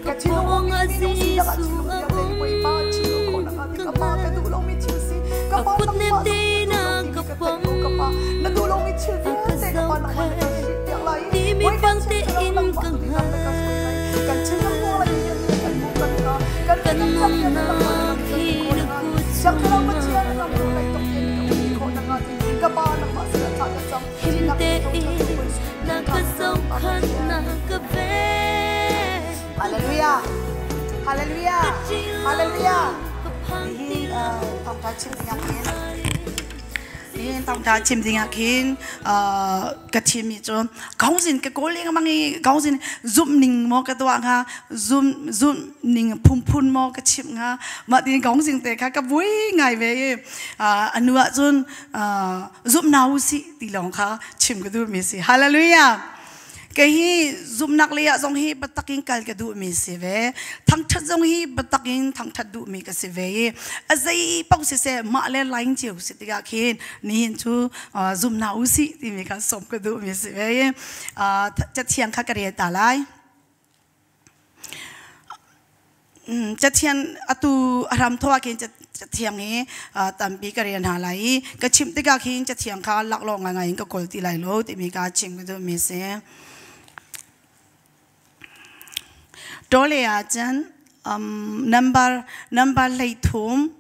Ka thinlung minung sinak ah thinlung vialte Bawipa thinlung khawhnak ah ka pa ka duh lomi thil si ka pa nangmah zong na duh lomi ka theih ko ka pa na duh lomi thil vialte ka pa nangmah na kan hrilhpiak lai i Bawipa thiang nangmah tu nih na kan hruai lai kan thinlung hmuh lai vialte kan hmuh kan ka kan kan cam vialte nangmah na kan khawh na Siang Thlarau Pathian na lam naih tuk te ka um khawh na nga ka pa nangmah sin ah thla ka cam Him tein na ka zohkhan na ka ven. Hallelujah. Hallelujah. Hallelujah. Nihin thawngtha chim dingah khin nihin thawngtha chim dingah khin ka thimmi cu kaungzin ka kawl lengmang i kaungzin zumh ning maw ka tuah hnga zum zumh ning phunphun maw ka chimh hnga mah tin kaungzing te kha ka vui ngai ve i anu ah cun zumh hna u sih ti lawng kha chim ka duhmi si. Hallelujah! Kei hi zumhnak lei ah zong hi biatak in kal ka duhmi si ve. Thangṭhat zong hi biatak in thangṭhat duhmi ka si ve i a zei paoh siseh mah le line cio si tikah khin nihin cu zum hna u sih timi kha sawm ka duhmi si ve i cathiang kha ka rel ta lai. Cathiang atu a hram thawh ah khin cathiang hi tampi ka rel hna lai i ka chimh tikah khin cathiang kha laklawh ngaingai in ka kawl ti lai lo timi kha chim ka duhmi a si. Tawle ah cun number number 13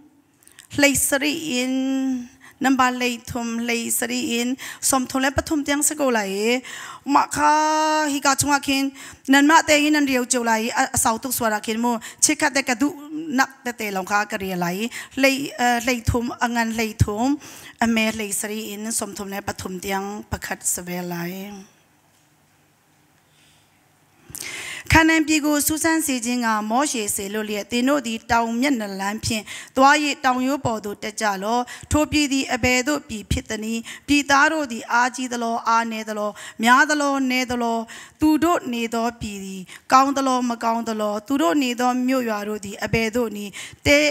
17 in number 33 17 in 33 tiang si ko lai i mah kha hika chungah khin nanmah te hin nan riau cio lai i a sau tuk sual ah khin mu chikkhat te ka duh nak tete lawng kha ka rial lai i hlei 13 a ngan 13 a me 17 in 33 tiang pakhat si ve lai. ခါနန်ပြည်ကိုစူးစမ်းစေခြင်းကမောရှေစေလွတ်လျက်သင်တို့သည်တောင်မျက်နှာလမ်းဖြင့်သွား၍တောင်ရိုးပေါ်သို့တက်ကြလော့ထိုပြည်သည်အဘယ်သို့ပြည်ဖြစ်သနည်းပြည်သားတို့သည်အာကြီးသလောအာနေသလောများသလောနေသလောသူတို့နေသောပြည်သည်ကောင်းသလောမကောင်းသလောသူတို့နေသောမြို့ရွာတို့သည်အဘယ်သို့နည်းတဲ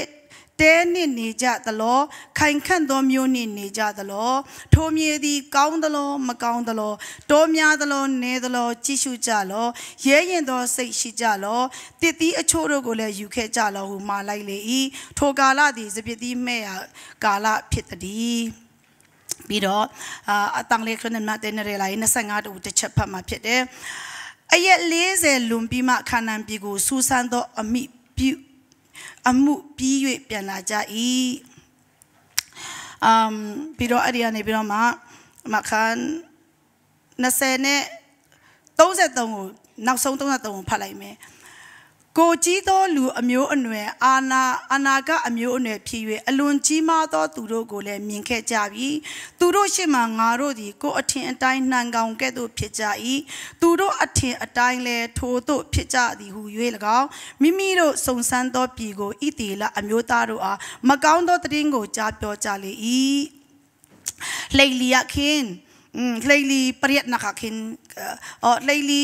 တဲနှင့်နေကြသလောခိုင်ခန့်သောမြို့နှင့်နေကြသလောထိုမြေသည်ကောင်းသလောမကောင်းသလောတောများသလောနေသလောကြည့်ရှုကြလောရဲရင်သောစိတ်ရှိကြလောတစ်သီးအချို့တို့ကိုလည်းယူခဲ့ကြလောဟုမှာလိုက်လေ၏ထိုကာလသည်စပစ်သီးမဲ့ရာကာလဖြစ်သည်ပြီးတော့အတန်လေးခဏမှတဲ့နေရလိုက်25တူတစ်ချက်ဖတ်မှာဖြစ်တယ်အရက်40လွန်ပြီးမှခါနန်ပြည်ကိုစူးစမ်းသောအမိပြုအမှုပြီး၍ပြန်လာကြ၏အမ်ပြီးတော့အဲ့ဒီကနေပြီးတော့မှမခန်20နဲ့33ကိုနောက်ဆုံး33ကိုဖတ်လိုက်မယ်ကိုကြီးသောလူအမျိုးအနွယ်အာနာအာနာကအမျိုးအနွယ်ဖြစ်၍အလွန်ကြီးမားသောသူတို့ကိုလည်းမြင်ခဲ့ကြပြီသူတို့ရှေ့မှငါတို့သည်ကိုအထင်အတိုင်းနှံကောင်ကဲ့သို့ဖြစ်ကြ၏သူတို့အထင်အတိုင်းလည်းထိုသို့ဖြစ်ကြသည်ဟု၍၎င်းမိမိတို့စုံစမ်းသောပြည်ကိုဣတိလအမျိုးသားတို့အားမကောင်းသောတည်င်းကိုကြားပြောကြလေ၏လေလီယခင်လေလီပရိယတ်နခခင်အော်လေလီ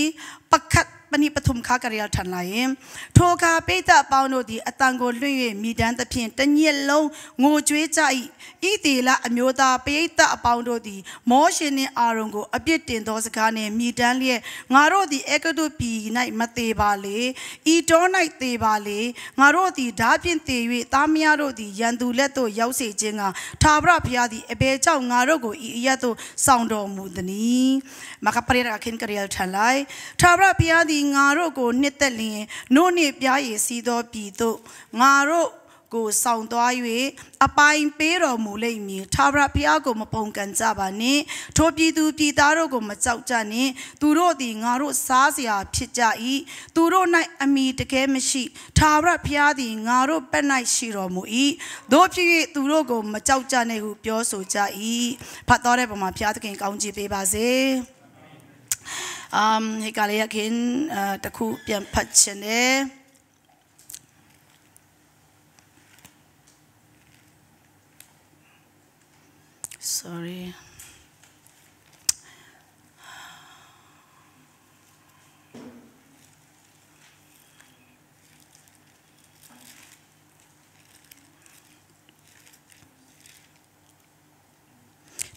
ပခတ်ပနိပထုမခါကရိယထန်လာရင်ထိုအခါပိဋအပေါင်းတို့သည်အတန်ကိုလွှင့်၍မိတမ်းသဖြင့်တညစ်လုံးငိုကြွေးကြ၏ဣတိလအမျိုးသားပိဋအပေါင်းတို့သည်မောရှင်နှင့်အာရုန်ကိုအပြစ်တင်သောစကားနှင့်မိတမ်းလျက်ငါတို့သည်အေဂတုပြည်၌မသေးပါလေဤတော၌သေပါလေငါတို့သည်ဓာဖြင့်သေ၍သားမယားတို့သည်ရန်သူလက်သို့ရောက်စေခြင်းကထာဝရဘုရားသည်အဘယ်ကြောင့်ငါတို့ကိုဤအရပ်သို့ဆောင်တော်မူသနည်းမကပရိရခင်ကရိယထန်လိုက်ထာဝရဘုရားသည်ငါတို့ကိုနှစ်သက်လျင်နို့နှင့်ပြားရည်စီးသောပြည်သို့ငါတို့ကိုဆောင်သွား၍အပိုင်ပေးတော်မူလိမ့်မည်ထာဝရဘုရားကိုမပုန်ကန်ကြပါနှင့်ထိုပြည်သူပြည်သားတို့ကိုမကြောက်ကြနှင့်သူတို့သည်ငါတို့စားစရာဖြစ်ကြ၏သူတို့၌အမိတကယ်မရှိထာဝရဘုရားသည်ငါတို့ဘက်၌ရှိတော်မူ၏တို့ဖြစ်၍သူတို့ကိုမကြောက်ကြနှင့်ဟုပြောဆိုကြ၏ဖတ်တော်တဲ့ပုံမှာဘုရားသခင်ကောင်းချီးပေးပါစေအမ်ဟိကလေးခင်တခုပြန်ဖတ်ခြင်းတယ် sorry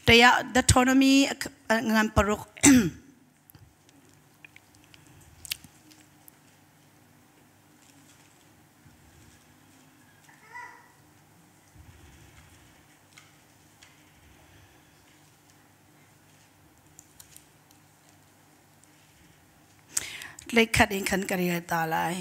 တရား autonomy ငန်ပရု Leikhat in khan ka rel ta lai.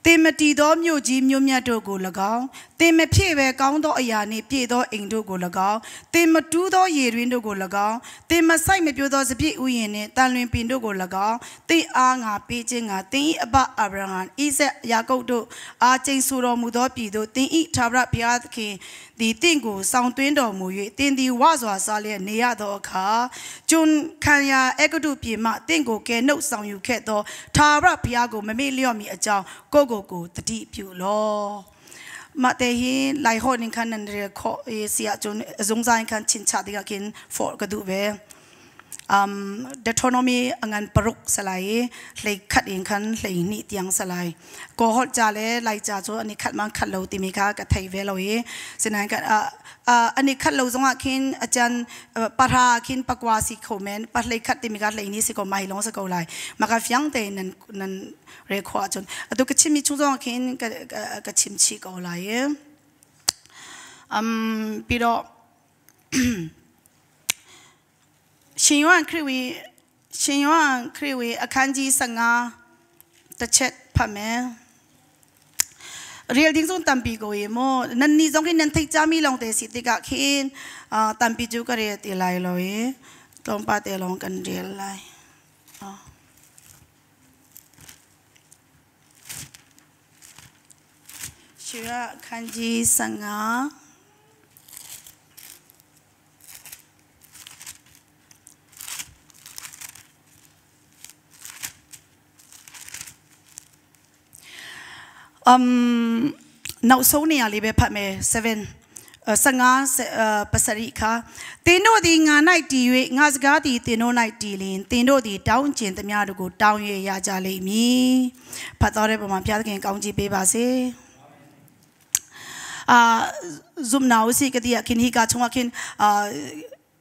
သင်မတည်သောမြို့ကြီးမြို့မြတ်တို့ကို၎င်းသင်မဖြည့်ဘဲကောင်းသောအရာနှင့်ပြည့်သောအိမ်တို့ကို၎င်းသင်မတူးသောရေတွင်းတို့ကို၎င်းသင်မဆိုင်မပြိုသောစပြည့်ဥယျာဉ်နှင့်တန်လွင်ပင်တို့ကို၎င်းသင်အားငါပေးခြင်းငါသင်၏အဘအာဗြဟံဣဇက်ယာကုပ်တို့အားကျိန်ဆိုတော်မူသောပြည်သို့သင်၏ထာဝရဘုရားသခင်သည်တင့်ကိုဆောင်သွင်းတော်မူ၍သင်သည်ဝစွာစားလျက်နေရသောအခါကျွန်ခံရာအေဂုတုပြည်မှတင့်ကိုကယ်နှုတ်ဆောင်ယူခဲ့သောထာဝရဘုရားကိုမမေ့လျော့မီအကြောင်းကိုကိုကိုတတိပြုလောမတေဟိလိုက်ဟောနင်ခနန်ရခောေစီအကျွန်ဇုံဆိုင်ခန်ချင်းချတိကခင် for ကဒုပဲ Deuteronomy angan paruk salai hlei khat in khan hlei ni tiang salai ko hol cha le lai cha chu ani khat mang khat lo ti mi kha ka thei ve lo ye sinan ka ani khat lo zong ah khin achan para khin pakwa si kho men pa hlei khat ti mi ka hlei ni si ko mai long sa ko lai ma ka fyang te nan nan re kho achun atu ka chim mi chung zong khin ka ka chim chi ko lai ye ပြီးတော့ရှင်ယောဟန်ခရစ်ဝင်ရှင်ယောဟန်ခရစ်ဝင်အခန်းကြီး15တစ်ချက်ဖတ်မယ် real ding zong tampi ko ye mo nan ni zong kin nan thei chami long te si te ka khin tampi chu ka re ti lai lo ye tlom pa te long kan real lai ရှင်အခန်းကြီး15နောက်ဆုံးနေရာလေးပဲဖတ်မယ်7 15ပစရိခါသင်တို့သည်ငါ၌တည်၍ငါစကားသည်သင်တို့၌တည်လျင်သင်တို့သည်တောင်းကျင်သမျှတို့ကိုတောင်း၍ရကြလိမ့်မည်ဖတ်တော်တဲ့ပုံမှာဘုရားသခင်ကောင်းချီးပေးပါစေအာဇုံနာဝစီကတိယခင်ဟိကာချုံခင်အာ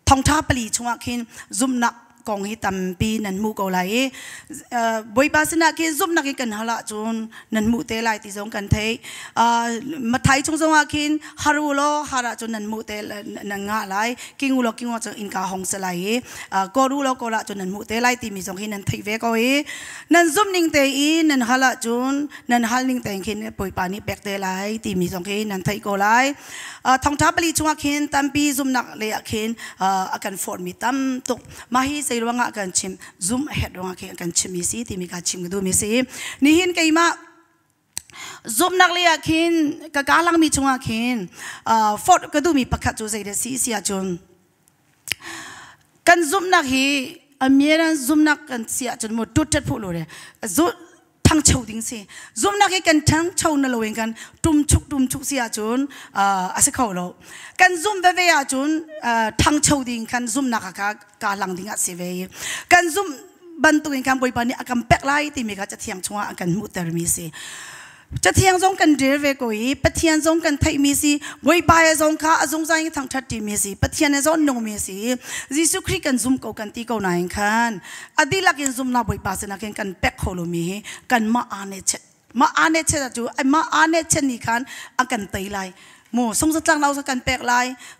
ထောင်ထားပလီချုံခင်ဇုံနာ kong hi tampi nan mu ko lai boi pa sina ki zum na ki kan hala chun nan mu te lai ti zong kan thei mathai chung zong a khin haru lo hara chun nan mu te nan nga lai kingu lo kingu chun in ka hong se lai ko ru lo ko la chun nan mu te lai ti mi zong hi nan thei ve ko i nan zum ning te i nan hala chun nan hal ning te khin poi pa ni pek te lai ti mi zong hi nan thei ko lai thong tha pali chunga khin tampi zum nak le a khin a kan for mi tam tuk ma hi sei ruangah kan chim zum het ruangah khi kan chim mi si timi ka chim du mi si nihin keima zum nak le ah khin ka kalang mi chungah khin fort ka du mi pakhat chu zei de si sia chun kan zum nak hi အမြဲတမ်း zoom nak kan sia chun mo tut tat phu lo de zu ထန်းချုံဒင်းစီဇုံနာကေကန်ထန်းချုံနလိုဝင်ကန်တုံချုပ်တုံချုပ်စီအချွန်းအာအစခေါလောကန်ဇုံဝေဝေအချွန်းထန်းချုံဒင်းကန်ဇုံနာကကာလန်ဒင်းအစီဝေကန်ဇုံဘန်တုင်ကန်ဘွိပနီအကမ်ပက်လိုက်တိမေကချထျံချုံအကန်မှုတရမီစီจะเทียงซงกันเดเวกอยปะเทียนซงกันไทยมีสีวยบายซงคาอซงใจทางทัดตีมีสีปะเทียนซงนงมีสียิสุคริกันซุมโกกันตีโกนายคันอดีลักินซุมนาบวยปาสนักกันเป็กโคลมีกันมาอาเนเชมาอาเนเชจูไอมาอาเนเชนี่คันอากันตีไลมูสงสัจังเราสักันเป็กไล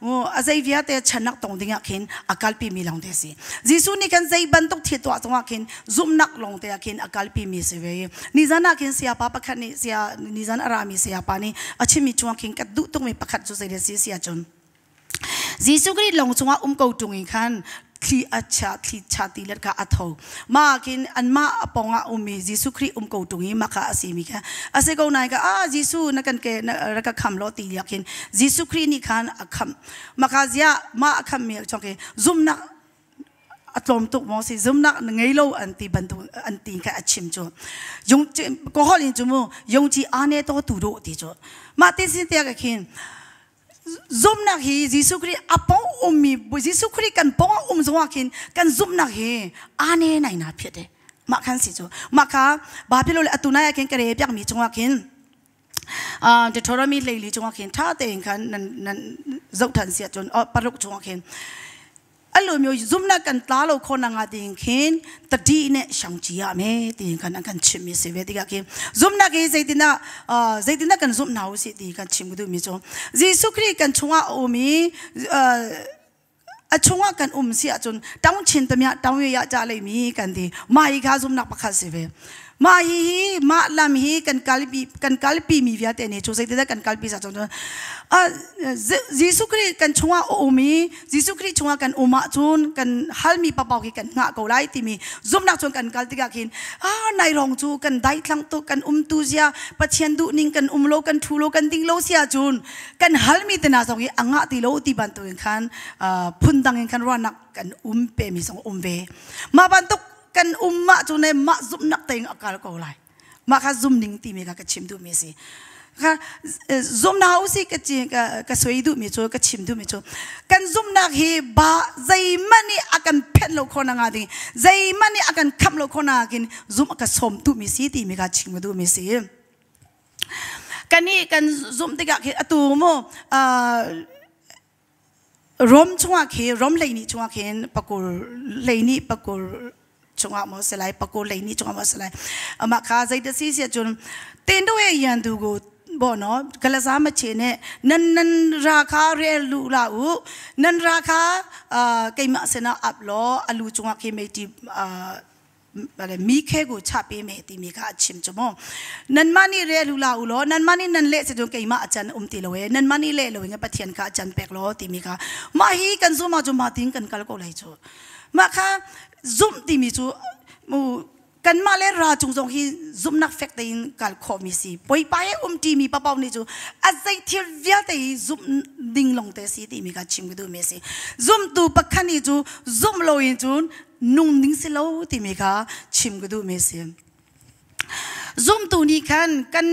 มูอาใจเวียเตชนักตรงดิ่งขินอากาลปีมีลองเทสียิสุนี่กันใจบันตุกที่ตัวตรงขินซุมนักลงเตขินอากาลปีมีสิเวนิจันขินเสียปาปะขันนี่เสียนิจันอารามีเสียปานี่อาชิมีจวงขินกัดดุตรงมีปะขัดจุเสียเสียจนยิสุกรีลงจงอุ้มเกาจงอีขันคลีอาชาคลีชาติเล็กาอัทมากินอันมาปองอาอุมียิสุครีอุมเกาตุงีมาคาอาศิมิกาอาศัยกานายกาอายิสุนักกันเกนรักคำลอตีเลียกินยิสุครีนี่ขันอคัมมาคาเซียมาอคัมมีจงเกซุมนักอัตลมตุกมอสิซุมนักไงโลอันตีบันตุอันตีกะอัชิมจยงก็ฮอลินจุมูยงจีอาเนโตตุโรตีจมาติสิเตียกขินซุมนักฮียิสุคริอปองอุมียิสุคริกันปองอุมจงวกินกันซุมนักฮีอาเนไหนนาเพียเดมาคันสิจูมาคาบาพิโลเลอตุนายกินกระเรียกมีจงวกินเดทอร์มีเลยลีจงวกินท่าเต็งคันนันนันจกทันเสียจนอ๋อปรุกจงวกินอารมณ์ซุมนักกันตาเราคนงานดิ่งขินตดีเนี่ยช่างจียเมดิ่งกันอันกันชิมิสิเวติกาขินซุมนักเอเจติน่าเจติน่ากันซุมนาวสิดิ่งกันชิมดูมิจงยิสุคริกันชงอาอมี A chungah kan um si ahcun tang chin tamia tang ya cha lei mi kan ti. Mah hi kha zumnak pakhat si ve. Mah hi hi mah lam hi kan kalpi kan kalpi mi vialte nih cu zeitindah kan kalpi sa cun Jesuh Khrih kan chungah a um i Jesuh Khrih chungah kan um ahcun kan halmi papau khi kan hngah ko lai timi zumnak cun kan kal tikah khin ah nai rong cu kan daithlang tuk kan um tu zia Pathian duhning kan um lo kan thu lo kan ding lo si ahcun kan halmi te na zong hi a ngah ti lo ti bantukin khan phundang in khan ruahnak kan um pe mi zong um ve. Mah bantuk kan um mah cu ne mah zumhnak tein a kal ko lai. Mah kha zumning timi kha ka chim duhmi a si. Kha zumnak usi ka ka soi duhmi cu ka chim duhmi cu kan zumnak hi ba zeihmanh nih a kan phenh lo khawh nga ding zeihmanh nih a kan khamh lo khawh na kin zum a ka sawm duhmi si timi kha chim ka duhmi si. Kan nih kan zumh tikah khi atu mu Rom chungah khi Rom leini chungah khin pakul leini pakul chungah maw si lai pakul leini chungah maw si lai amah kha zei da si si cun ten do he yan du go bo no kalaza ma che ne nan nan ra kha rel lu la u nan ra kha keimah sena ap lo alu chungah khi mei ti mi khe ku cha pe me ti mi kha a chim chu mu nanmah nih re lu la u law nanmah nih nan leh cu keimah a can um ti lo e nanmah nih leh lo in Pathian kha a can pek law ti mi kha mah hi kan zum ah cu mah tin kan kal ko lai cu mah kha zumh timi cu mu kanmah le ra cung zong hi zumhnak fek tein kal khawh mi si poipa he um ti mi papau nih cu a zei thil vialte hi zumh ding long te si ti mi kha chim ka duh mi si zumtu pakhat nih cu zumh lo in cun nung ding si lo timi kha chim ka duhmi a si. Zumtu nih khan kan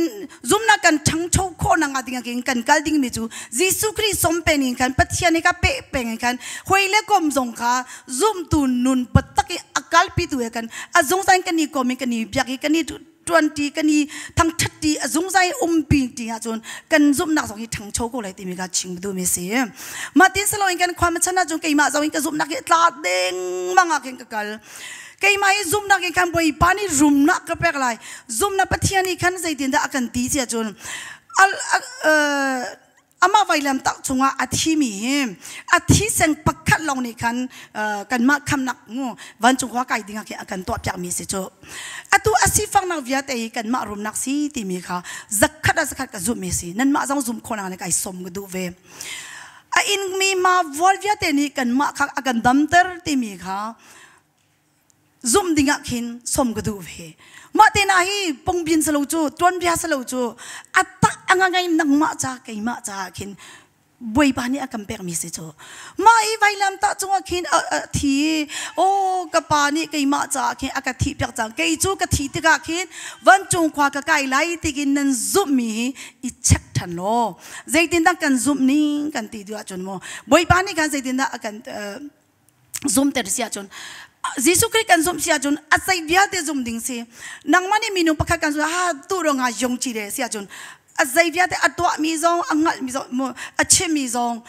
zumnak kan ṭhangcho khawh nak ding ah kan kal dingmi cu Jesuh Khrih som pen in khan Pathian he ka peh peng in khan hoi le kom zong kha zumtu nun patak i a kalpi tu he kan a zungzal kan i kom i kan i biak i kan i ṭuanṭi kan i thangṭhatṭi a zungzal i umpi ti ahcun kan zumhnak zong hi ṭhangcho ko lai timi kha chim ka duhmi a si. Mah tin siloin kan khua chan ahcun keimah zong in ka zumhnak hi tla dengmang ah khin ka kal. Keimah hi zumhnak in khan Bawipa nih rumnak ka pek lai. Zumhnak Pathian nih khan zeitindah a kan ti ti ahcun amah vailamtak cungah a thimi hi a thisen pakhat lawng nih khan kanmah khamnak vancung khua kai dingah khi a kan tuahpiakmi si cu atu a sifaknak vialte hi kanmah rumnak si timi kha zakhat a zakhat ka zumhmi si nanmah zong zum khawh nak kai som ka duh ve a in mi ma vual vialte nih kanmah kha a kan damter timi kha zumh dingah khin som ka duh ve mah te na hi pungbin salo cu tuanbia salo cu a tak a ngai nangmah ca keimah ca khin Bawipa nih a kan pekmi si cu mah hi vailam tah cungah khin a thi o ka pa nih keimah caah khin a ka thih piak cang kei cu ka thi tikah khin vancung khua ka kai lai tikin nan zumhmi hi i check than law zeitindah kan zumh ning kan ti duh ahcun maw Bawipa nih khan zeitindah a kan zumter si ahcun Jesuh Khrih kan zumh si ahcun a zei vialte zum ding si nangmah nih minung pakhat kan zum ha tu ro nga yong chi de si ahcun a zei vialte a tuah mi zong a hngalh mi zong a chim mi zong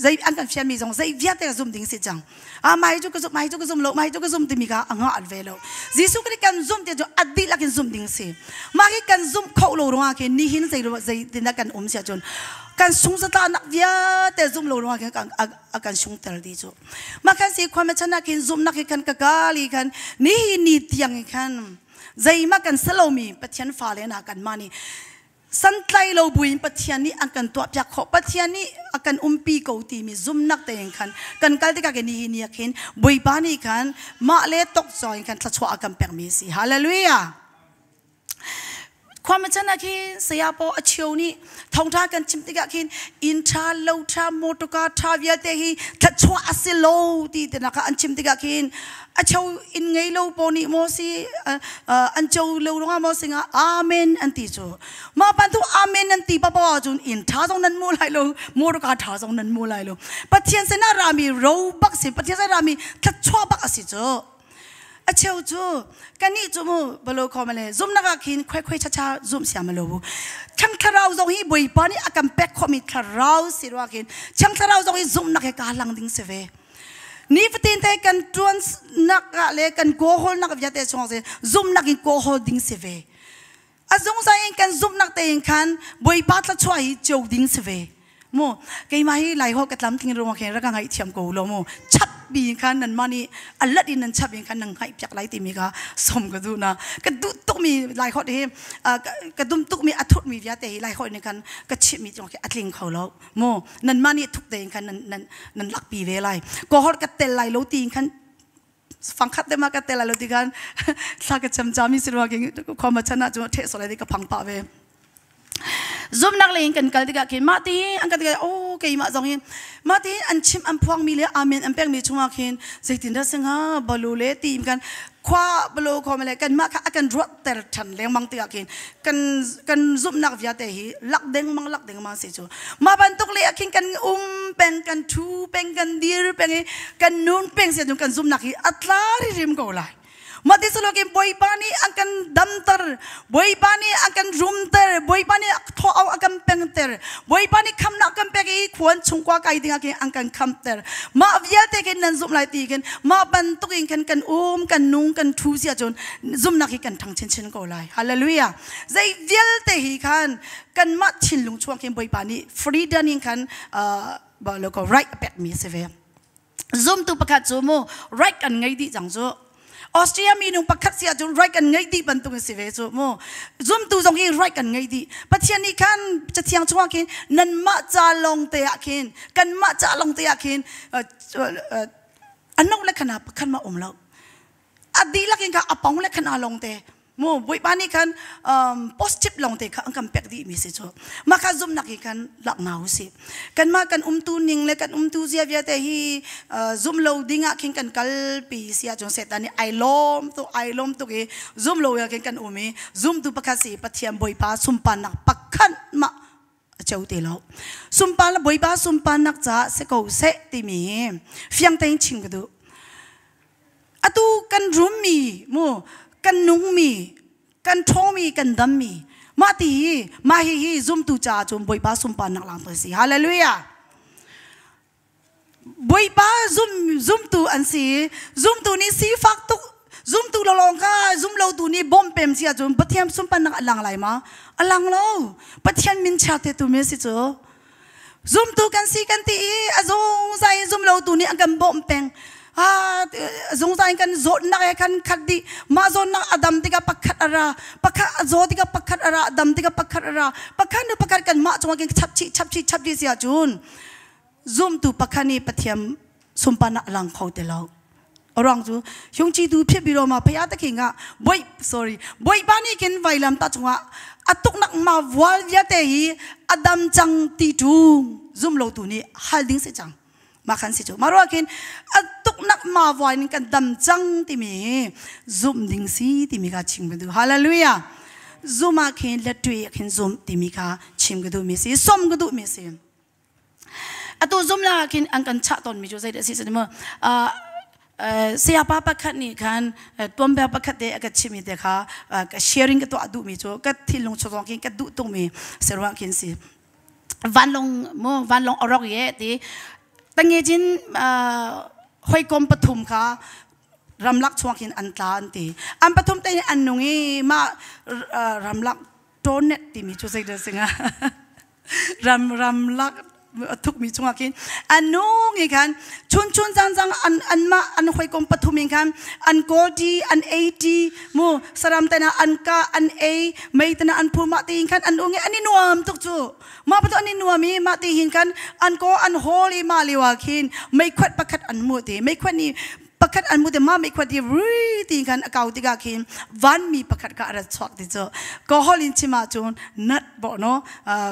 zei an kan fian mi zong zei vialte ka zum ding si cang a mai cu ka zum mai cu ka zum lo mai cu ka zum timi kha a ngah ve lo Jesuh Khrih kan zum te cu a dihlak in zum ding si mah hi kan zum kho lo ruangah khin nihin zei zei tin kan um si ahcun kan sungzatlanak vialte zum lo ruangah khin a kan sungter di cu mah khan si khua chan ah khin zumhnak hi khan ka kali khan ni ni tiang hi khan zeima kan salomi Pathian fale na kan ma nih santlai lo buin Pathian nih an kan tuah piak khawh Pathian nih a kan umpi ko timi zumnak tein khan kan kal tikah ni hi ni khin Bawipa nih khan mah le tok zawng in khan thluachuah a kan pekmi si hallelujah Khuami chan ah khin saya paw a cheu nih thawngṭha kan chim tikah khin inn ṭha lo ṭha motorka ṭha vialte hi thluachuah a si lo ti tinak kha an chim tikah khin a cheu inn ngei lo paw nih maw si an co lo ruangah maw si nga amen an ti cu mah bantuk amen an ti papoh ahcun inn ṭha zong nan mu lai lo motorka ṭha zong nan mu lai lo Pathian sinah rami ro bak si Pathian sinah rami thluachuah bak a si cu A cheu cu kannih cu mu balo kho male zumnak ah khin khoi khoi cha cha zum siam lo bu chang thlarau zong hi Bawipa nih a kan pek khomi thlarau si rua khin chang thlarau zong hi zumnak he ka lang ding si ve ni fatin te kan tuan nak ah le kan go hol nak vialte chung se zumnak in go hol ding si ve a zungzal in kan zumnak tein khan Bawipa thluachuah hi cio ding si ve. Mu keimah hi lai ho ka tlam tling ruang khin rak ka ngaih thiam ko lo mu. Chap bi khan nan mah nih alat in nan chap in khan nan ngaih piak lai timi kha som ka duh na. Ka duh tuk mi lai hot hi ka dum tuk mi a thut mi vialte hi lai hot nih khan ka chimh mi cung khi a tling kho lo. Mu nan mah nih thuk tein khan nan nan nan lakpi ve lai. Ko hot ka tel lai lo ti khan fangkhat te ma ka tel lai lo ti khan thla ka cam chami si ruang khua ma chan ah cu the so lai ka phang pa ve. Zumnak lei in kan kal tikah khin mah ti an kan tikah oh keimah zong hin mah ti an chim an phuang mi le amen an pek mi chungah khin zeitin dah singa balu le ti kan khua balu kho le kan mah kha a kan ruat ter than lengmang tikah khin kan kan zumnak vialte hi lak deng mang lak deng mang si cu mah bantuk le khin kan um peng kan thu peng kan dir peng i kan nun peng si kan zumnak hi a tla rim ko lai. Mah ti salokin Bawipa nih an kan damter, Bawipa nih an kan rumter, Bawipa nih thaw a kan pengter, Bawipa nih khamnak kan pek i khuan chungkua kai dingah khin an kan khamter. Mah vialte khin nan zumh lai ti khin mah bantuk in khan kan um, kan nung, kan thu si ahcun zumnak hi kan ṭhang chinchin ko lai. Hallelujah. Zei vialte hi khan kanmah thinlung chuang khin Bawipa nih freedom in khan uh, right a pekmi a si ve. Zumtu pakhat cu mu right kan ngei dih cang cu. Austria minung pakhat si ahcun right kan ngei dih bantuk in si ve cu mu. Zumtu zong hi right kan ngei dih. Pathian nih khan cathiang chungah khin nanmah ca lawng te ah khin kanmah ca lawng te ah khin ano le khana pakhat ma um lo. A dihlak in kha a pong le khana lawng te mu Bawipa nih khan positive lawng te kha an kan pek dih mi si cu mah kha zumhnak hi khan lak hna usih kanmah kan umtu ning le kan umtu zia vialte hi zum lo ding ah khin kan kalpi si ahcun Satan nih ai lawm tuk ai lawm tuk i zum lo ah khin kan um i zumtu pakhat si Pathian Bawipa sunparnak pakhat mah a ceu te lo sunpar Bawipa sunparnak caah si ko seh timi hi fiang tein chim ka duh. Atu kan rummi mu kan nungmi kan ṭhawngmi kan dammi mah ti hi mah hi hi zumtu caah cun Bawipa sunparnak lang tu si. Hallelujah. Bawipa zum zumtu an si. Zumtu nih sifak tuk zumtu lawng kha zum lo tu nih bawm pem si ahcun Pathian sunparnak a lang lai ma? A lang lo. Pathian min chia te tu mi si cu. Zumtu kan si kan ti i a zungzal in zum lotu nih an kan bawmh peng. Zungzal in kan zawtnak he khan khat dih. Mah zawtnak a dam tikah pakhat a ra, pakhat a zaw tikah pakhat a ra, a dam tikah pakhat a ra. Pakhat nu pakhat kan mah cungah khin chap chih chap chih chap chih si ahcun zumtu pakhat nih Pathian sunparnak a lang kho ti lo. Aruang cu hyungchi tu phit biro ma phaya takhi nga boi sorry Bawipa nih khin vailam ta chungah a tuknak ma vual vialte hi adam cang ti tu zum lo tu nih hal ding si cang ma khan si cu ma ruah khin a tuknak ma vual in kan dam cang timi zum ding si timi kha chim ka duh hallelujah zum ah khin letui khin zum timi kha chim ka duh mi si som ka duh mi si. Atu zumla ah khin an kan chah tawnmi cu zeidah a si cun maw sayapa pakhat nih khan tuanbia pakhat te a ka chimmi te kha ka sharing ka tuah duhmi cu ka thinlung chawzawng khin ka duh tukmi si ruang khin si. Vanlawng mu vanlawng a rawk ye ti tangejin hawikom pathum kha ramlak chuak hin an tla an ti. An pathum te an nung i mah ramlak tonet timi cu zeidah si hnga? Ram ram lak thukmi chungah khin an nung i khan chun chun zang zang an anmah an hawikom pathum in khan an kawl ṭi an ei ṭi mu saram tena an ka an ei mei tena an phur mah tiin khan an ung i an i nuam tuk cu mah bantuk an i nuam i mah ti hin khan an kaw an hawl i mah lio ah khin meikhuat pakhat an hmuh ti meikhuat nih pakhat an mu te ma mei khuat i rui ti khan a kau tikah khin vanmi pakhat kha a rat chuak ti cu ko hol in chim ahcun nat bo no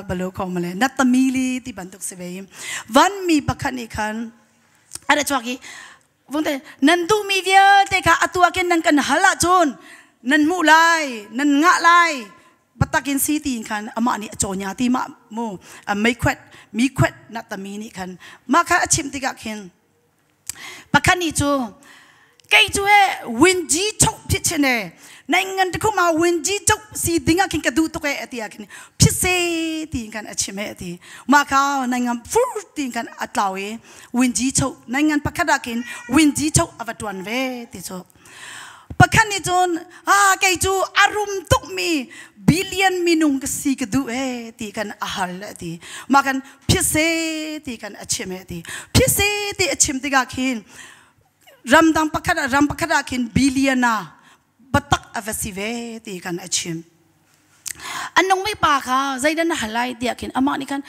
balu kho male nat tamili ti bantuk si ve vanmi pakhat nih khan a rat chuak i vungte nan duhmi vialte kha atu ah khin nan kan hal ahcun nan hmuh lai nan ngah lai batak in si ti khan amah nih a cawnya ti ma mu mei khuat mi khuat nat tami nih khan mah kha a chim tikah khin Pakhat nih cu kei cu he winji chok phit chin e nai ngan te khuma winji chok si ding ah khin ka duh tuk e ati ah khin phit se ti kan a chim e ati ma kha nai ngam fur ti kan a tlau i winji chok nai ngan pakhat ah khin winji chok ava tuan ve ti chu. Pakhat nih cun ah kei cu a rum tukmi billion minung ka si ka duh ee ti kan a hal le ti. Mah kan phise ti kan a chim e ti. Phise ti a chim tikah khin ramdang pakhat ah ram pakhat ah khin billionaire batak a va si ve ti kan a chim. An nungmi pa kha zeidah na hal lai tiah khin amah nih khan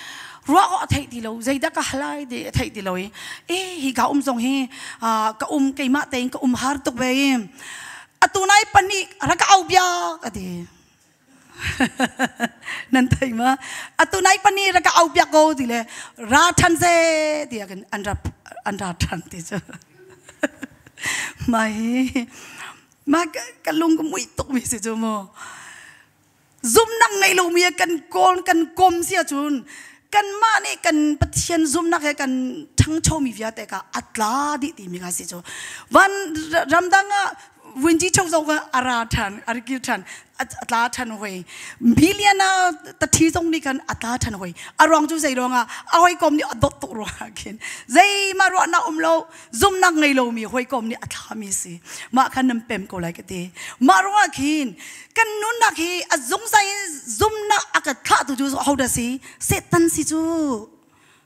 ruah awk a theih ti lo zeidah ka hal lai ti a theih ti lo i e hi ka um zong hi ka um keimah tein ka um har tuk ve i atu nai pahnih rak ka au biak a ti. Nan thei ma? Atu nai pahnih rak ka au biak ko ti le ra ṭhan se tiah khin an ra an ra ṭhan ti cu. Mah hi Mah ka lung ka muih tukmi si cu mu. Zumnak ngei lomi kan kawl kan kom si ahcun kanmah nih kan Pathian zumnak he kan ṭhangchomi vialte kha a tla dih timi kha si cu. Van ramdang ah vunci cho zong kha a ra ṭhan, a kir ṭhan, a tla ṭhan hoi. Billion ah tathi zong nih khan a tla ṭhan hoi. A ruang cu zei ruangah a hawikom nih a dawt tuk ruangah khin zeimah ruahnak um lo zumnak ngei lomi hawikom nih a thlami si. Mah khan nan pem ko lai ka ti. Mah ruangah khin kan nunnak hi a zungzal in zumnak a ka thlahtu cu hodah si? Satan si cu.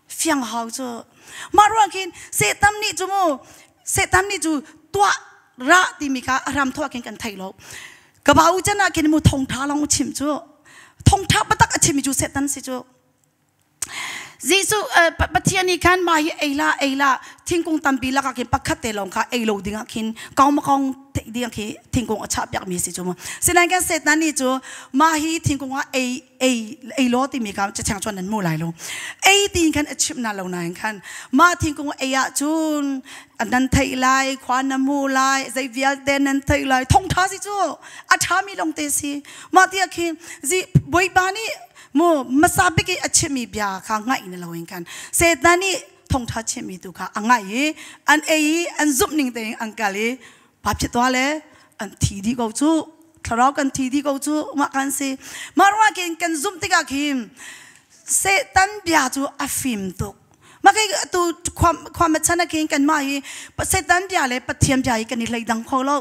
Fiang hau cu. Mah ruangah khin Satan nih cu mu Satan nih cu tuah rah timi kha a hram thawh khin kan thei lo. Ka bau can ah khin mu thongtha long chim cu. Thongtha patak a chimmi cu Satan si cu. Jesuh Pathian nih khan mah hi ei hlah ei hlah thingkung tampi lakah khin pakhat te lawng kha ei lo dingah khin kong ma kong theih ding khi thingkung a chah piakmi si cu mu. Sinain kan Satan nih cu mah hi thingkung ah ei ei ei law timi kha cachang chuan nan mu lai lo. Ei tiin khan a chimh na lo nain khan mah thingkung ei ah cun nan theih lai khua na mu lai zei vialte nan theih lai thongtha si cu a ṭhami lawng te si. Mah tiah khin zi Bawipa nih mu hmasa bik i a chimmi bia kha ngaih na loin khan Satan nih thawngṭha chimmi tu kha a ngaih i an ei i an zumh ning tein an kal i pa phit tuah le an thi dih ko cu thlarau kan thi dih ko cu mah kan si mah ruangah khin kan zumh tikah khin Satan bia cu a fim tuk mah kai tu khua chan ah khin kanmah hi Satan bia le Pathian bia hi kan i hleidang kho lo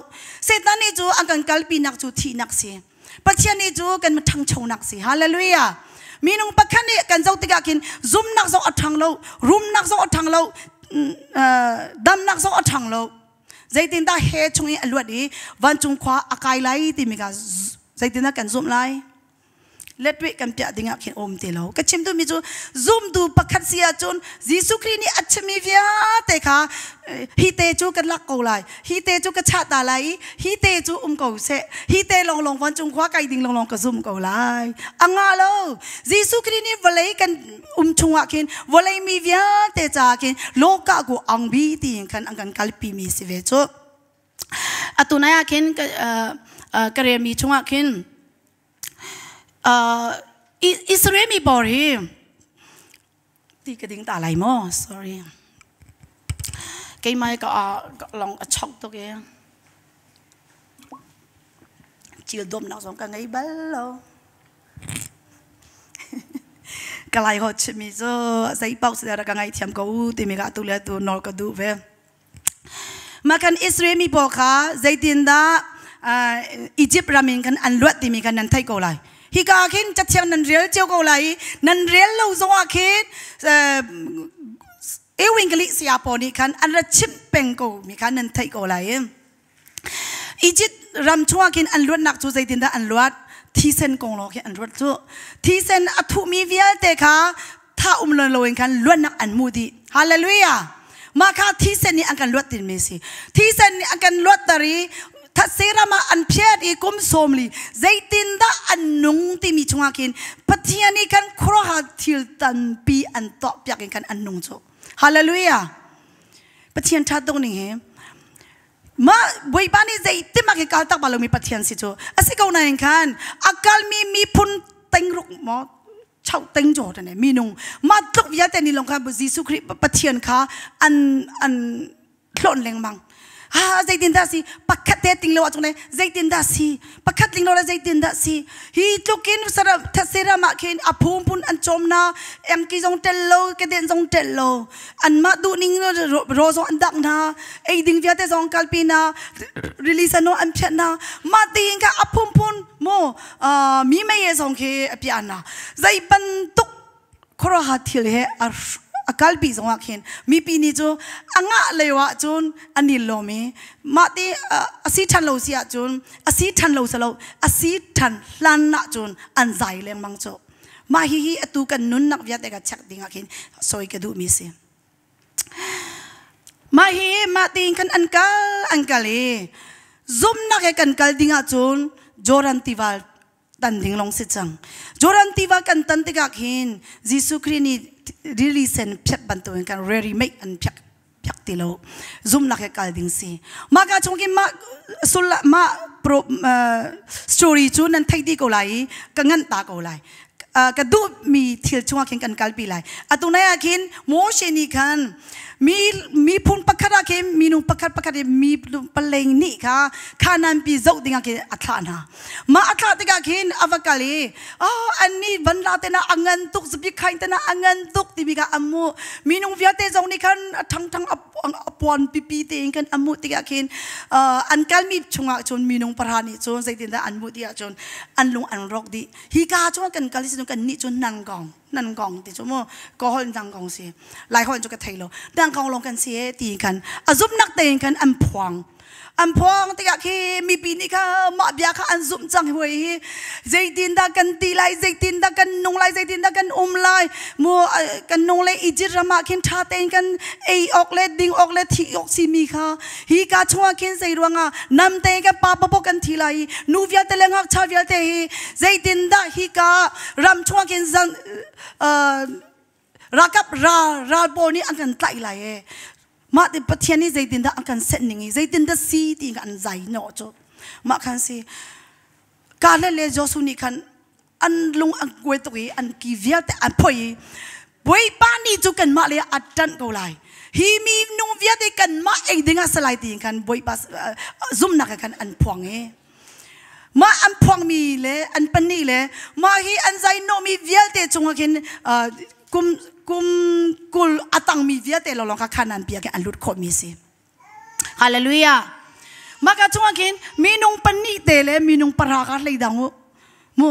Satan nih cu an kan kalpinak cu thihnak si Pathian nih cu kan ṭhangchonak si. Hallelujah. Minung pakhat nih kan zoh tikah khin zumnak zong a ṭhang lo, rumnak zong a ṭhang lo, damnak zong a ṭhang lo. Zeitindah he chung i a luat i vancung khua a kai lai timi kha zeitindah kan zumh lai? Letweh kan piah dingah khin um ti lo. Ka chim duhmi cu zumtu pakhat si ahcun Jesuh Khrih nih a chimmi vialte kha hi te cu kan lak ko lai hi te cu ka chah ta lai i hi te cu um ko seh hi te lawnglawng vancung khua kai ding lawnglawng ka zum ko lai a nga lo Jesuh Khrih nih vawlei kan um chungah khin vawlei mi vialte caah khin loka ku ang bi tiin khan an kan kalpi mi si ve cu atu nai ah khin ka relmi chungah khin Israel mi bor hi Ti ka ding ta lai maw? Sorry. Keimah ka long a chok tuk i cil dawmnak zong ka ngei bal lo. Ka lai ho chimmi cu zei paoh si ka ngaithiam ko u timi ka atu le atu nawl ka duh ve. Mah kan Israel mi pawl kha zeitindah Egypt ram in khan an luat timi kha nan theih ko lai. Hika khin cathiang nan rel cio ko lai i nan rel lo zongah khin Ewingli saya pawl nih khan an ra chimh peng ko mi kha nan theih ko lai. Egypt ram chungah khin an luatnak cu zeitindah an luat? Thisen kong lawng khi an ruat cu. Thisen a thuhmi vialte kha tha um lo loin khan luatnak an hmu dih. Hallelujah! Mah kha thisen nih an kan luat tinmi si. Thisen nih an kan luatter i thatse ram ah an phiat i kum 40 zeitindah an nung timi chungah khin Pathian nih khan khuaruahhar thil tampi an tuahpiak in khan an nung cu. Hallelujah! Pathian ṭha tuk ning hi. Mah Bawipa nih zeitim ah khi kal tak bal lomi Pathian si cu. A si ko nain khan a kalmi miphun tengruk maw chau teng jo tane minung mah tluk vialte ni long kha Jesuh Khrih Pathian kha an an thlon lengmang. Ha zeitin dah si pakhat te ting lo ah cung zeitin dah si pakhat ling lo le zeitin dah si hi tlukin thetse ram ah khin a phungphun an cawm na engki zong tel lo keden zong tel lo anmah duh ning ro zong an dak hna ei ding vialte zong kalpi na release ano an phiat na mah tiin kha a phunphun mu mi mei zong khi a piah na zei bantuk khuaruahhar thil he a kalpi zongah khin mipi nih cu a ngah lio ah cun an i lawm i mah ti a si ṭhan lo si ahcun a si ṭhan lo si lo a si ṭhan hlan ahcun an zai lengmang cu mah hihi atu kan nunnak vialte ka check ding ah khin sawi ka duhmi si. Mah hi mah tiin khan an kal an kal i zumnak he kan kal ding ahcun Jordan tiva tan ding lawng si cang. Jordan tiva kan tan tikah khin Jesuh Khrih nih rili sen phiat bantukin kan ready made an phiak phiak ti lo. Zumnak he kal ding si. Mah ka chung khin mah sullam mah pro, story cu nan theih dih ko lai i ka nganh ta ko lai. Ka duhmi thil chungah khin kan kalpi lai. Atu nai ah khin Moshe nih khan mi miphun pakhat ah khin minung pakhat pakhat i mi paleng nih kha Kanaan pi zoh dingah khin a thlah hna. Mah a thlah tikah khin a va kal i oh annih van la te na a ngan tuk zapi khain te na a ngan tuk timi kha an hmuh. Minung vialte zong nih khan a ṭhangṭhang a puan pipi tein khan an hmuh tikah khin an kalmi chungah cun minung pahra nih cun zeitindah an hmuh ti ahcun an lung an rawk dih. Hi ka cu kan kal si kan nih cu nang kong nan kong ti cu mu ka hol nang kong si lai hol cu ka thei lo nang kong lawng kan si e ti khan a zumnak tein khan an phuang an phuang tikah khi mipi nih kha mah bia kha an zumh cang huai hi zeitin dah kan ti lai zeitin dah kan nung lai zeitin dah kan um lai mu kan nung le Egypt ram ah khin tha tein kan ei awk le ding awk le thi awk si mi kha hi ka chungah khin zei ruangah nam te kan pa papo kan thi lai i nu vialte le ngakchia vialte hi zeitindah hi ka ram chungah khin zan ralkap ral ral pawl nih an kan tlaih lai e mah ti Pathian nih zeitindah an kan senh ning i zeitindah si ti an zai no cu mah khan si ka le le Joshua nih khan an lung an kuai tuk i an ki vialte an phoi i Bawipa nih cu kanmah le a ṭanh ko lai hi mi nung vialte kanmah ei ding ah salai tiin khan Bawipa zumhnak khan an phuang i mah an phuangmi le an pahnih le mah hi an zai nawhmi vialte cungah khin kum kum 20 a tangmi vialte lawng kha Khanan pi ah khin an lut khawhmi si. Hallelujah. Mah ka chungah khin minung pahnih te le minung pahra ka hlei dang u. Mu.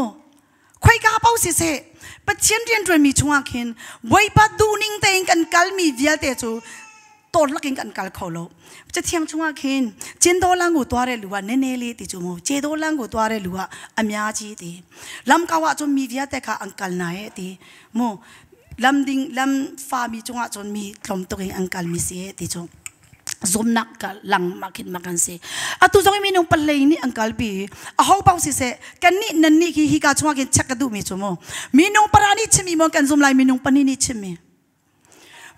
Khoika pau si seh Pathian rianṭuanmi chungah khin Bawipa duhning tein kan kalmi vialte cu tawlak in kan kal kho lo. Cathiang chungah khin cendo langu tuare luwa nene le ti chu mu cedo langu tuare luwa amya chi ti lam kawa cun mi vialte kha an kal na e ti mu lam ding lam fa mi cungah cun mi tlawm tuk in an kal mi si e ti cu zumnak ka lang ma khin ma kan si atu zong minung palei nih an kalpi a ho pau si se kan nih nan nih hi hi ka chungah khin check ka duh mi chu mu minung para nih chimmi mo kan zum lai minung pani nih chimmi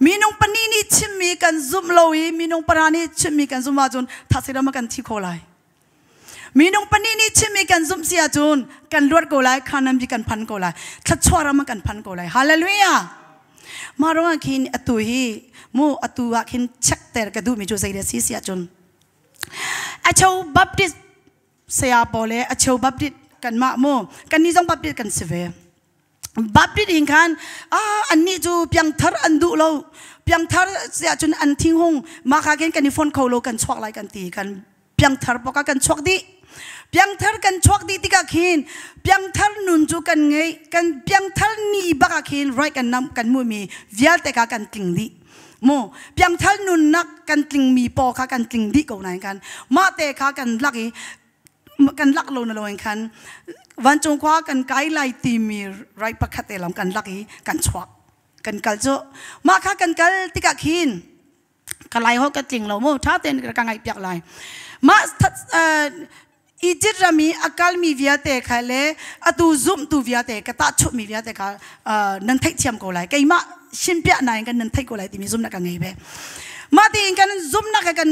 minung pani nih chimmi kan zum lo i minung para nih chimmi kan zum ahcun thasira ma kan thi kho lai Minung pahnih nih chimmi kan zumh si ahcun kan luat ko lai, Khanam bi kan phan ko lai, thluachuah ram kan phan ko lai. Hallelujah! Mah ruangah khin atu hi mu atu ah khin check ter ka duhmi cu zei si si ahcun acheu Baptist saya pawl le acheu Baptist kanmah mu kannih zong Baptist kan si ve. Baptist in khan ah annih cu piangthar an duh lo piangthar siah cun an thinghung mah kha khin kan i phone kho lo kan chuak lai kan ti kan piangthar bawk ah kan chuak dih piangthar kan chuak dih tikah khin piangthar nun cu kan ngei kan piangthar ni bak ah khin right kan nam kan hmuhmi vialte kha kan tling dih mu piangthar nunnak kan tlingmi paw kha kan tling dih ko nain khan mah te kha kan lak i kan lak lo na lo in khan vancung khua kan kai lai timi right pakhat te lam kan lak i kan chuak kan kal cu mah kha kan kal tikah khin ka lai ho ka tling lo mu tha tein ka ngaih piak lai mah Egypt ram i a kalmi vialte kha le atu zumtu vialte ka tahchunhmi vialte kha nan theihthiam ko lai keimah sinpiah nain kan nan theih ko lai timi zumnak ka ngei ve mah tiin kan zumnak he kan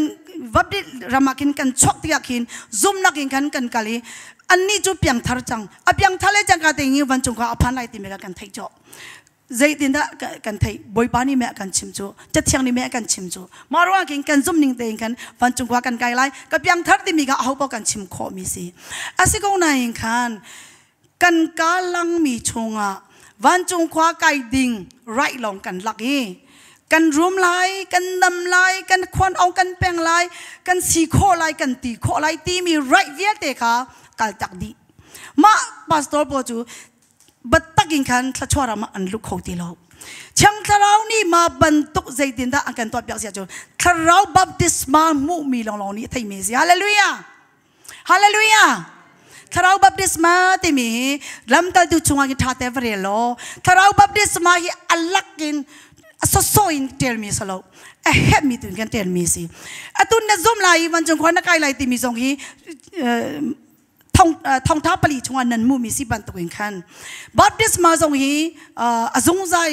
vapdi ram ah khin kan chuak tikah khin zumnak in khan kan kal i annih cu piangthar cang a piangthar le cangka te hi vancung khua a phan lai timi kha kan theih cawh. Zeitindah kan theih? Bawipa nih meh kan chim cu, Cathiang nih meh kan chim cu. Mah ruangah khin kan zumh ning tein khan vancung khua kan kai lai. Ka piangthar timi kha aho paoh kan chim khawhmi si. A si ko nain khan kan kalangmi chungah vancung khua kai ding right lawng kan lak i kan rum lai, kan nam lai, kan khuan ong kan peng lai, kan si khawh lai, kan ti khawh lai timi right vialte kha kal tak dih. Mah pastor pawl cu Biatak in khan thluachuah ram ah an lut kho ti lo. Thiang Thlarau nih mah bantuk zeitindah an kan tuahpiak si ahcun Thlarau baptisma hmuhmi lawnglawng nih theimi a si. Hallelujah! Hallelujah! Thlarau baptisma timi hi lamkaltu chungah hin ṭha te va rel law Thlarau baptisma hi a lak in a sawsawh in ṭialmi a si lo. A herhmi tu in kan ṭialmi a si. Atu na zum lai i vancung khua na kai lai timi zong hi thongtha pali chungah nan hmuhmi si bantukin khan baptisma zong hi a zungzal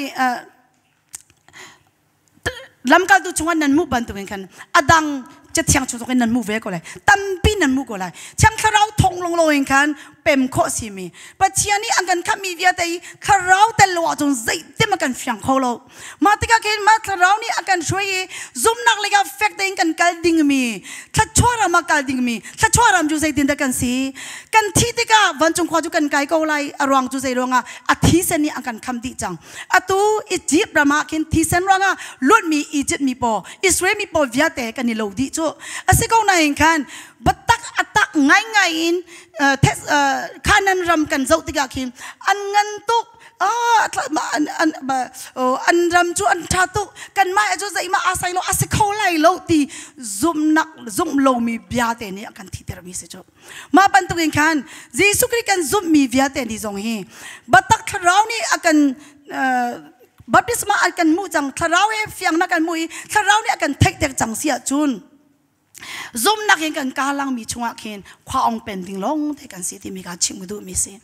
lamkaltu chungah nan hmuh bantukin khan a dang cathiang chung zong in nan hmuh ve ko lai, tampi nan hmuh ko lai. Thiang Thlarau thong lawnglaw in khan pem khawh simi Pathian nih an kan khamhmi vialte i Thlarau tel lo ahcun zeitim a kan fiang kho lo. Mah tikah khin mah Thlarau nih a kan hruai i zumhnak lei ah fek tein kan kal dingmi, thluachuah ram ah kal dingmi, thluachuah ram cu zeitindah kan si? Kan thih tikah vancung khua cu kan kai ko lai. A ruang cu zei ruangah? A thisen nih a kan kham dih cang. Atu Egypt ram ah khin thisen ruangah luatmi Egypt mi pawl, Israel mi pawl vialte kan i lo dih cu. A si ko nain khan biatak a tak ngaingai in Canaan ram kan zoh tikah khin an ngan tuk, an ram cu an ṭha tuk, kanmah cu zeihmah aa sai lo, a si kho lai lo ti zumhnak zumh lomi bia te nih a kan thihtermi si cu. Mah bantukin khan Jesuh Khrih kan zumhmi vialte nih zong hi biatak Thlarau nih a kan baptisma an kan hmuh cang, Thlarau he fiangnak kan hmuh i Thlarau nih a kan theihter cang si ahcun zumhnak in kan kalangmi chungah khin khua ong pen ding lawng te kan si timi kha chim ka duhmi si.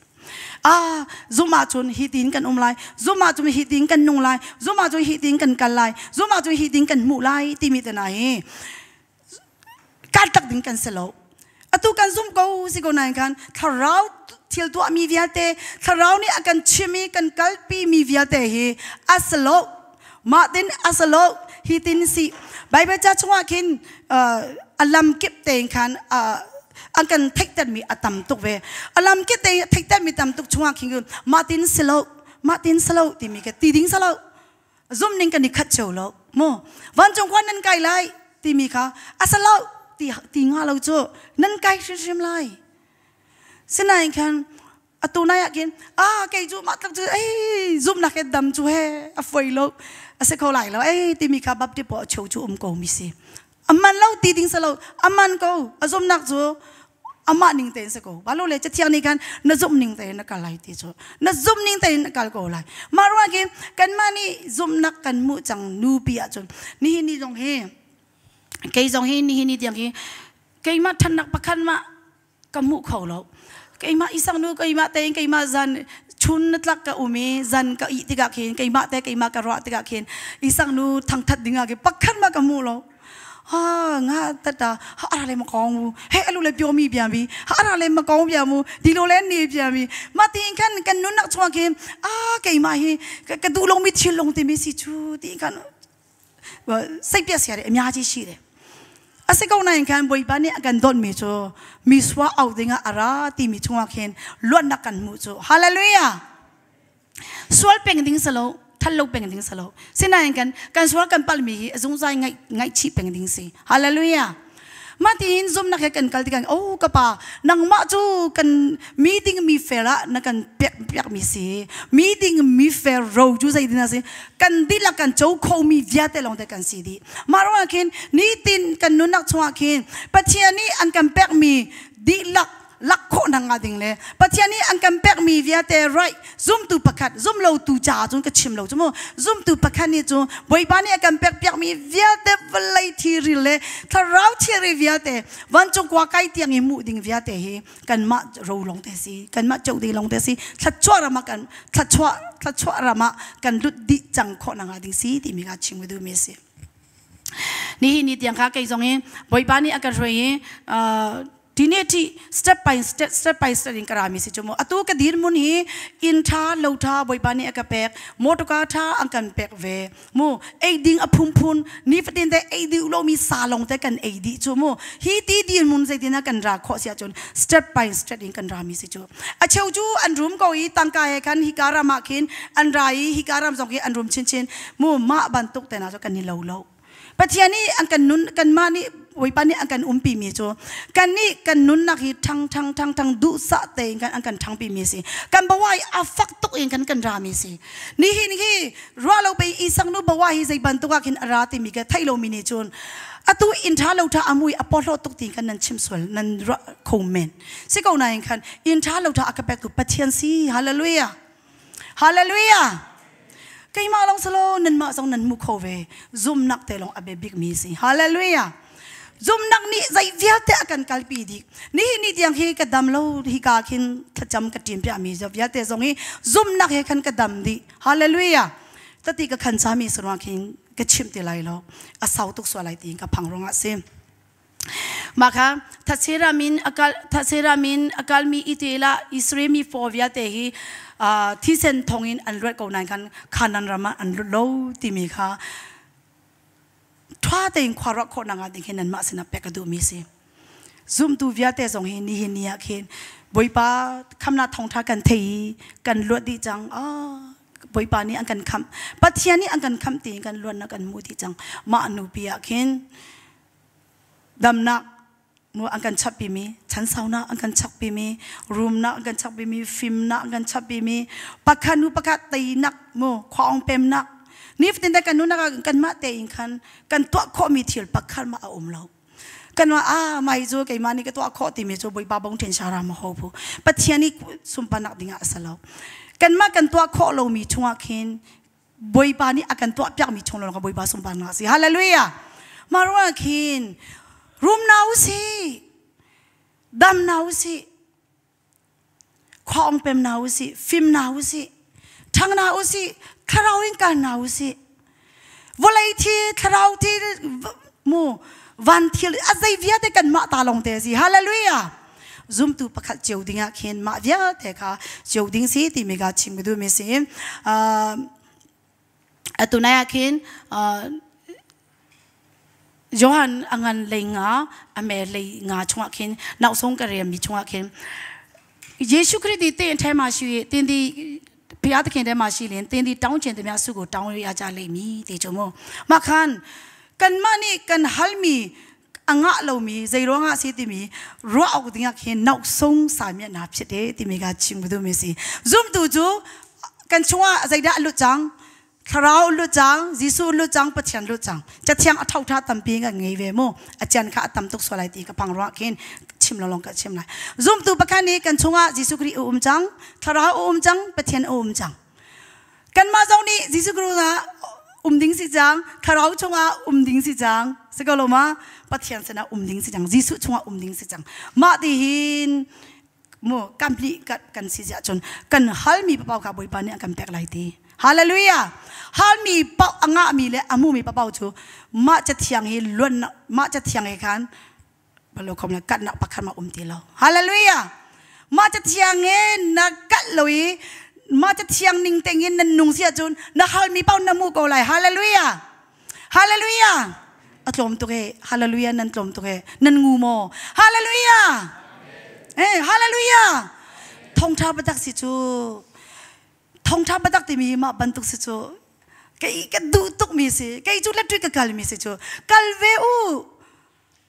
Ah, zum ahcun hi tin kan um lai, zum ahcun hi tin kan nung lai, zum ahcun hi tin kan kal lai, zum ahcun hi tin kan hmuh lai timi te na hi kan tak ding kan si lo. Atu kan zum ko si ko nain khan Thlarau thil tuahmi vialte, Thlarau nih a kan chim i kan kalpi mi vialte hi a si lo. Mah tin a si lo, hi tin si. Bible ca chungah khin a lam kip tein khan an kan theihtermi a tam tuk ve. A lam kip tein theihtermi tam tuk chungah khin mah tin si lo, mah tin si lo timi ka ti ding si lo. Zum ning kan i khat cio lo. Mu vancung khua nan kai lai timi kha a si lo ti ti nga lo cu nan kai hrimhrim lai. Sinain khan atu nai ah khin ah kei cu mah tluk cu ei zumhnak he dam cu he a foi lo, a si kho lai lo ei timi kha baptist pawl a cheu cu um ko mi si. Aman lo ti ding si lo, aman ko. A zumhnak cu amah ning tein si ko balo le. Cathiang nih khan na zumh ning tein na kal lai ti cu na zumh ning tein na kal ko lai. Mah ruang khi kanmah nih zumhnak kan hmuh cang nupi ahcun nihin ni zong hi, kei zong hi nihin ni tiang hi keimah ṭhannak pakhat mah ka hmuh kho lo. Keimah isang nu, keimah tein, keimah zan chun na tlak ka um i zan ka ih tikah khin keimah te keimah ka ruah tikah khin isang nu thangthat ding ah khin pakhat ma ka hmu lo. Ha nga tata ha ara le ma kong mu he alu le pyo mi bia mi ha ara le ma kong bia mu di lo le ni bia mi ma tin khan kan nun nak chuang khin a keimah hi ka duh lo mi thil long ti mi si chu ti khan စိတ်ပြက်စရာတွေအများကြီးရှိတယ်။အစကောနိုင်ခံဘွေပါနဲ့အကန်တော့မီချိုမီဆွာအောက်တင်ကအရာတီမီချုံခင်လွတ်နကန်မှုချိုဟာလေလုယာဆွဲပင်ဒင်းစလောထလုပင်ဒင်းစလောစနိုင်ကန်ကန်ဆွာကန်ပလမီအဇုံဆိုင်ငိုင်ငိုင်ချိပင်ဒင်းစီဟာလေလုယာ ma tin zum na kan kal tikan oh kapa nang ma chu kan meeting mi fera na kan pek pek mi si meeting mi fer ro chu zai dina si kan di la kan cho kho mi via te long te kan si di ma ro khin ni tin kan nun nak chungah khin Pathian ni an kan pek mi di lak lak khawh nak nga ding le Pathian nih an kan pek mi vialte right zumtu pakhat zum lo tu ca cun ka chim lo cu mu. Zumtu pakhat nih cu Bawipa nih a kan pek piak mi vialte, vawlei thiri le thlarau thiri vialte, vancung khua kai tiang i hmuh ding vialte hi kanmah ro lawng te si, kanmah co ding lawng te si. Thluachuah ram ah kan thluachuah thluachuah ram ah kan lut dih cang khawh nak nga ding si timi ka chim ka duh mi si. Nihin ni tiang kha kei zong hi Bawipa nih a ka hruai i. Tine ti step by step, step by step in ka rami si chu mu. Atu ka dir mun hi inn tha lo tha Bawipa nih a ka pek, motorka tha an kan pek ve. Mu ei ding a phunphun nifatin te ei dih lomi sa lawng te kan ei dih chu mu. Hi ti dir mun zeitin ah kan ra khawh si ahcun step by step in kan rami si chu. A cheu cu an rum ko i tangka he khan hika ram ah khin an ra i hika ram zong hi an rum chinchin. Mu mah bantuk te hna cu kan i lo lo. Pathian nih an kan nun kanmah nih Bawipa nih an kan umpi mi cu kan nih kan nunnak hi ṭhang ṭhang ṭhang ṭhang duhsah tein kan an kan ṭhangpi mi si. Kan bawa hi a fak tuk in kan kan ra mi si. Nihin hi ruah lo pei Isak nu bawa hi zei bantuk ah khin a ra timi ka theih lomi nih cun atu inn ṭha lo ṭha a mui a porhlawt tuk ti kan nan chim sual nan ruah kho men. Si ko nain khan inn ṭha lo ṭha a ka pektu Pathian si. Hallelujah. Hallelujah! Keimah lawng silo nanmah zong nan hmu kho ve. Zumnak te lawng a bia bikmi si. Hallelujah! Zumnak nih zei vialte a kan kalpi dih. Nihin ni tiang hi ka dam lo hika khin thlacam ka ṭim piahmi vialte zong hi zumnak he khan ka dam dih. Hallelujah! Tati ka khan cami saruang khin ka chimh ti lai lo. A sau tuk sual lai tiin ka phang ruangah si. Mah kha thatse ram in a kal thatse ram in a kalmi i te la Israel mi faw vialte hi thisen thong in an luat ko nain khan Khanan ram ah an lut lo timi kha ṭha tein khua ruah khawh nak ah ding hin nanmah sinah pek ka duhmi si. Zumtu vialte zong hi nihin ni ah khin Bawipa khamnak thawngṭha kan thei i kan luat dih cang. Ah, Bawipa nih an kan khamh. Pathian nih an kan khamh tiin kan luatnak kan hmuh dih cang. Mah nupi ah khin Damnak an kan chapmi, chansaunak an kan chapmi, rumnak an kan chapmi, fimnak an kan chapmi, pakhat hnu pakhat teinak mu khuaong pemnak nifatin te kan nunak ah kanmah tein khan kan tuah khawhmi thil pakhat mah a um lo. Kanmah ah mai cu keimah nih ka tuah khawh timi cu Bawipa bong ṭhen sara ma ho phu. Pathian i sunparnak dingah a si lo. Kanmah kan tuah khawh lomi chungah khin Bawipa nih a kan tuahpiakmi chung lawng kha Bawipa sunparnak a si. Hallelujah! Mah ruangah khin rum na u sih, dam na u sih, khua ong pem na u sih, fim na u sih, ṭhang na u sih, thlarau in kal na u sih. Vawlei thi, thlarau thi, mu van thil a zei vialte kanmah ta lawng te a si. Hallelujah! Zumtu pakhat cio ding ah khin mah vialte kha cio ding si timi kha chim ka duhmi si. Atu nai ah khin Johan a ngan lei nga a me lei nga chungah khin nausong ka rem mi chungah khin Jesuh Khrih ti te the ma shi tin di phia te khin de ma shi len tin di taung chen te mya su ko taung ya cha le mi te chu mu ma khan kan ma ni kan hal mi a ngah lomi zei ruangah si timi ruah awk dingah khin nausung sami na phiat e timi ka chim ka duhmi si. Zumtu cu kan chungah zeidah a lut cang? Thlarau lut cang, Jesuh lut cang, Pathian lut cang. Cathiang a thotha tampi kan ngei ve mu. A cian kha a tam tuk sual lai ti ka phang ruah khin chim lo long ka chim lai. Zumtu pakhat nih kan chungah Jesuh Khrih a um cang, Thlarau a um cang, Pathian a um cang. Kanmah zong nih Jesuh Khrih ah um ding si cang, Thlarau chungah um ding si cang. Si ko lo ma? Pathian sinah um ding si cang, Jesuh chungah um ding si cang. Mah ti hin mu complete kan si ziah cun kan halmi papau kha Bawipa nih a kan pek lai ti. Hallelujah! Halmi paoh a ngahmi le a hmumi papau cu mah cathiang hi luan mah cathiang he khan balo khom le katnak pakhat ma um ti lo. Hallelujah! Mah cathiang he na kat lo i mah cathiang ning tengin nan nung si ahcun na halmi paoh na hmuh ko lai. Hallelujah! Hallelujah! A tlawm tuk e. Hallelujah nan tlawm tuk e. Nan ngu maw? Hallelujah! Eh, hallelujah! Thongtha batak si cu thongtha batak timi mah bantuk si cu kei ka duh tuk mi si. Kei cu letri ka kal mi si cu. Kal ve u.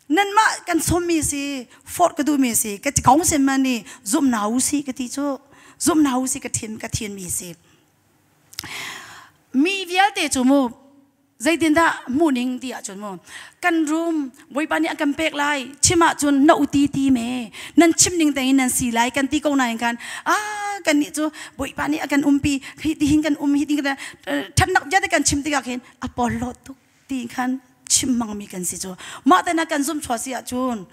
Nanmah kan sawmmi si, forh ka duhmi si, ka kong sin man ni zum na u si ka ti cu. Zum na u si ka thin ka thin mi si. Mi vialte cu mu zeitindah hmuhning ti ahcun mu kan rum Bawipa nih a kan pek lai chim ahcun na uti ti me nan chim ning tein nan si lai kan ti ko nain khan ah kan nih cu Bawipa nih a kan umpi hi ti hin kan um hi ti kan ṭhatnak vialte kan chim tikah khin a porhlawt tuk ti khan chim hmangmi kan si cu mah te na kan zum chuah si ahcun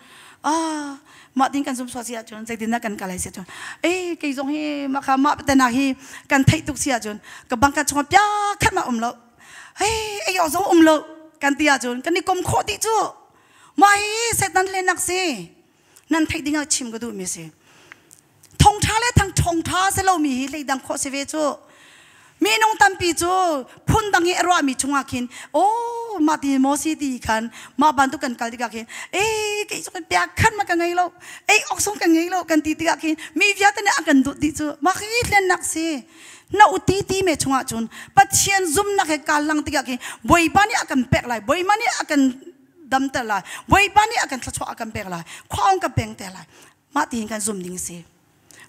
ah mah tin kan zum chuah si ahcun zeitin dah kan kalai si ahcun eh kei zong hi mah kha mah te nak hi kan theih tuk si ahcun ka bangka chungah pia khat ma um lo hei ei awk zong um lo kan ti ahcun kan i kom khawh dih cu mah hi Satan hlenak si. Nan theih ding ah chim ka duh mi si. Thongtha le thang thongtha se lo mi hi leidang khawh si ve cu. Minung tampi cu phundang i a ruahmi chungah khin oh mah ti maw si ti khan mah bantuk kan kal tikah khin eh kei cu bia khan ma ka ngei lo ei ok song ka ngei lo kan ti tikah khin mi vialte nih a kan duh dih cu mah khi hlennak si na uti ti me chungah cun Pathian zumnak he kaa lang tikah khin Bawipa nih a kan pek lai Bawipa nih a kan damter lai Bawipa nih a kan thluachuah a kan pek lai khua ong ka peng te lai mah tiin kan zum ding si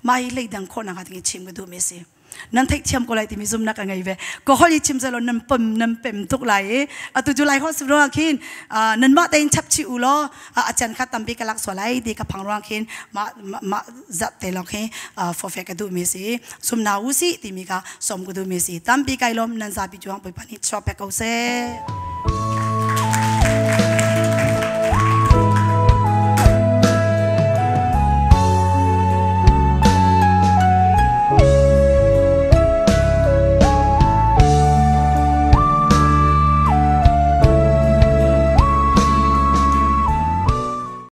mah hi leidang khawhnak ah ding chim ka duhmi si nan theihthiam ko lai timi zumnak ka ngei ve ka hol i chim zelo nan pem nan pem tuk lai i atu cu lai hol sim ruang khin nan mah tein chap chih u law a chan kha tampi ka lak sual lai ti ka phang ruang khin mah mah zat te lawng khi forfeit ka duhmi si sumna u si timi ka som ka duhmi si tampi kai lom nan zapi juang puipa nih chuak pek ko seh.